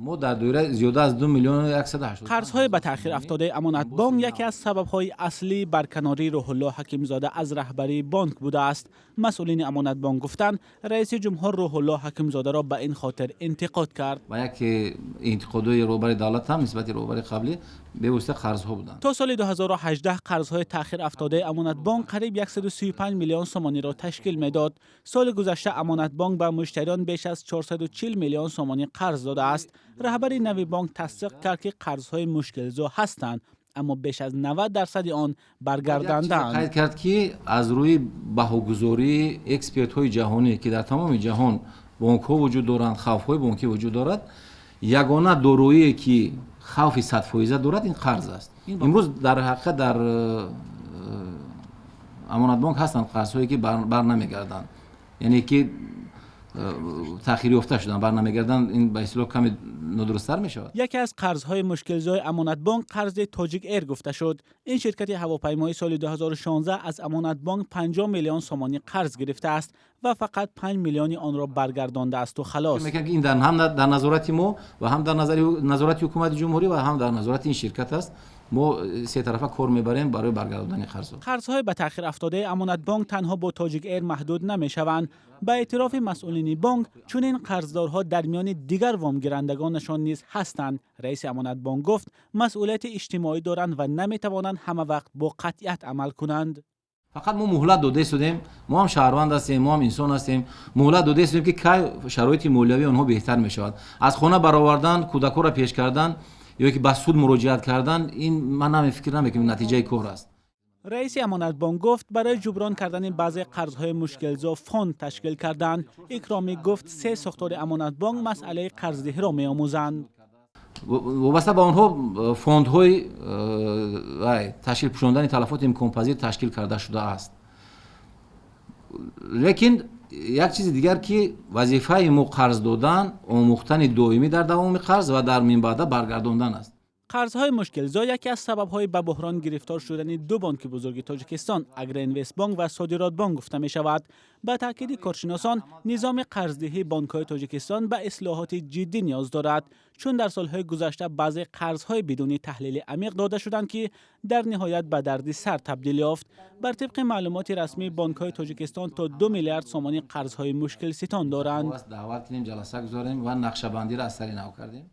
Мо дар доираи зиёда аз 2 185 000 Қарзҳои ба таъхир афтодаи Амонатбонк яке аз сабабҳои аслии барканории Рӯҳулло Ҳакимзода аз раҳбарии бонк будааст. Масъулини Амонатбонк гуфтанд, раиси ҷумҳур Рӯҳулло Ҳакимзодаро ба ин хотир интиқод кард. Ва яке интиқодҳои роҳбари давлат ҳам нисбати роҳбари қаблӣ бевосита қарзҳо буданд. То соли 2018 қарзҳои таъхир афтодаи Амонатбонк қариб 135 миллион сомониро ташкил медод. Соли гузашта Амонатбонк ба муштариён беш аз 440 миллион сомонӣ қарз додааст. Раҳбари нави бонк тасдиқ кард, ки қарзҳои мушкилзо ҳастанд, аммо беш аз 90 дарсади он баргардандаанд. Қайд кард, ки аз рӯи баҳогузории экспертҳои ҷаҳонӣ, ки дар тамоми ҷаҳон бонкҳо вуҷуд доранд, хавфҳои бонкӣ вуҷуд дорад, ягона дороие, ки хавфи 100-фоиза дорад, ин қарз аст. Имрӯз дар ҳақиқат дар Амонатбонк ҳастанд қарзҳое, ки бар намегарданд, яъне ки таъхирёфта шуданд, бар намегарданд. Ин ба истилоҳ каме нодурусттар мешавад. Яке аз қарзҳои мушкилзои Амонатбонк қарзи Тоҷик Эйр гуфта шуд. Ин ширкати ҳавопаймоӣ соли 2016 аз Амонатбонк 50 миллион сомонӣ қарз гирифтааст ва фақат 5 миллиони онро баргардондаасту халос. Мекунам, ки ин ҳам дар назорати мо ва ҳам дар назорати ҳукумати ҷумҳурӣ ва ҳам дар назорати ин ширкат аст. Мо сетарафа кор мебарем барои баргардондани қарзҳо. Қарзҳои ба таъхир афтодаи Амонатбонк танҳо бо Тоҷик Эйр маҳдуд намешаванд. Ба эътирофи масъулини бонк, чунин қарздорҳо дар миёни дигар вомгирандагонашон низ ҳастанд. Раиси Амонатбонк гуфт, масъулияти иҷтимоӣ доранд ва наметавонанд ҳама вақт бо қатъият амал кунанд. Фақат мо муҳлат дода истодем. Мо ҳам шаҳрванд ҳастем, мо ҳам инсон ҳастем. Муҳлат дода истодем, ки кай шароити молиявии онҳо беҳтар мешавад. Аз хона баровардан, кӯдакҳоро пеш кардан ё ки ба суд муроҷиат кардан, ин ман фикр намекунам натиҷаи кор аст. Раиси Амонатбонк гуфт, барои ҷуброн кардани баъзе қарзҳои мушкилзо фонд ташкил карданд. Икромӣ гуфт, се сохтори Амонатбонк масъалаи қарздиҳиро меомӯзанд. Вобаста ба онҳо фондҳои ташкил пӯшондани талафоти имконпазир ташкил карда шудааст. Лекин як чизи дигар, ки вазифаи мо қарз додан, омӯхтани доимӣ дар давоми қарз ва дар минбаъда баргардондан аст. Қарзҳои мушкилзо яке аз сабабҳои ба буҳрон гирифтор шудани ду бонки бузурги Тоҷикистон, Агроинвестбонк ва Содиротбонк, гуфта мешавад. Ба таъкиди коршиносон, низоми қарздиҳии бонкҳои Тоҷикистон ба ислоҳоти ҷиддӣ ниёз дорад, чун дар солҳои гузашта баъзе қарзҳои бидуни таҳлили амиқ дода шуданд, ки дар ниҳоят ба дарди сар табдил ёфт. Бар тибқи маълумоти расмӣ, бонкҳои Тоҷикистон то 2 миллиард сомонӣ қарзҳои мушкилситон доранд. Даъват кунем, ҷаласа гузорем ва нақшабандиро аз сари нав кардем.